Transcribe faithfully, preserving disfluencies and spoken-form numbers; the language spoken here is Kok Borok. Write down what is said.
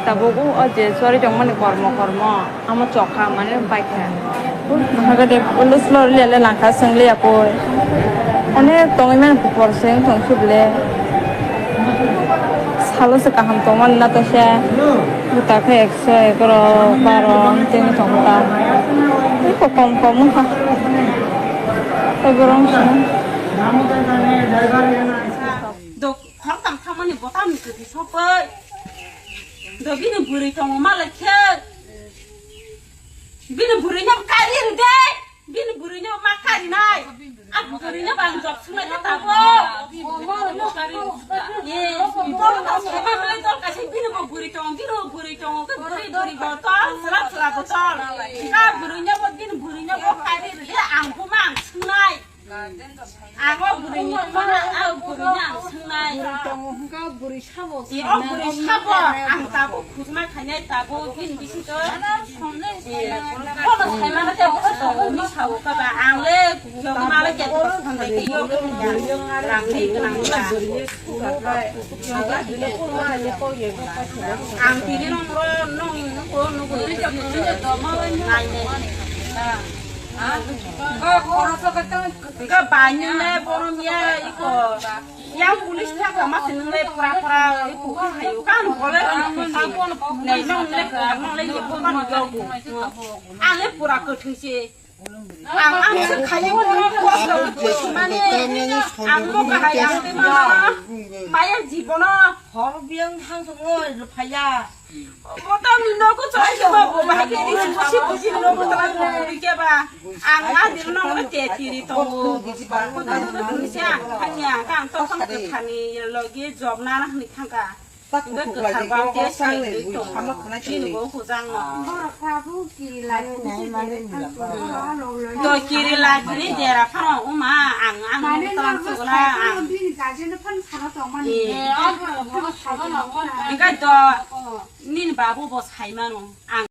Tabuk o je chori tongmani kormo kormo amo chokha mane baikha. Nahagade ulo slor lele langkha sengli apoi. Onek tongwi mani kupor se wng tong suble. Salo se kaham tongmani na to se. Buta khe ekso egaroh baro tengwi tongkha. Eko kom kom wngkha. Eborong se. Dok khoroktham thangmani botam ni kwthwi sokoi. Do bini bwrwi tongo malai khe. Bini bwrwi no kari rwdi. Bini bwrwi no ma kari nai. A bwrwi no bang jok sunai khe tabo. Ye, bini bo bwrwi tongo, bini bo bwrwi tongo, bini bo bwrwi tongo, khe bwrwi bwrwi bo tol, sla sla bo tol. Ka bwrwi no bo bini bwrwi no bo kari rwdi, ang bo ma ang sunai. Ang o bwrwi ni mana, ang bwrwi ni ang swngnai. Bwrwi tongo hwnkha, bwrwi sabo. Ni o bwrwi sabo, ang tabuk khujma khainai tabuk bini bisingo. Kono saimano tei bosa tongo, ni sao kaba ang le yogma le kebo kondai khe yogwi ya. Rang ni gwnang ya. Ang tini nong ro, nong nugo, nugo, nai nai. Ka banyo le borom ya iko. Yang police thaka ma sinung le pura pura iko ka hayo. Kan bole ne nong le ka nong le iko kan yogo. Ale pura ko thise. Ang ang se khaye ko ko ko mane. Ang mo ka hayo ma. Maya jibono. Hor biang hang so ngoi phaya. Botol ni nogo chai ke ba, bo bahai ke ni si si si nogo tala ko ri ke ba. Ang a dir no te tiri to. Botol ni sia hanya kan to khang ke thani logi job na na ni khang ka. Be ko thar ba te sai to. Ni go ko jang no. To kiri lai ni dera phano uma ang ang tala so la ang. Bini gajen phan sana to mani. Bika to. Nini babu bo saimano ang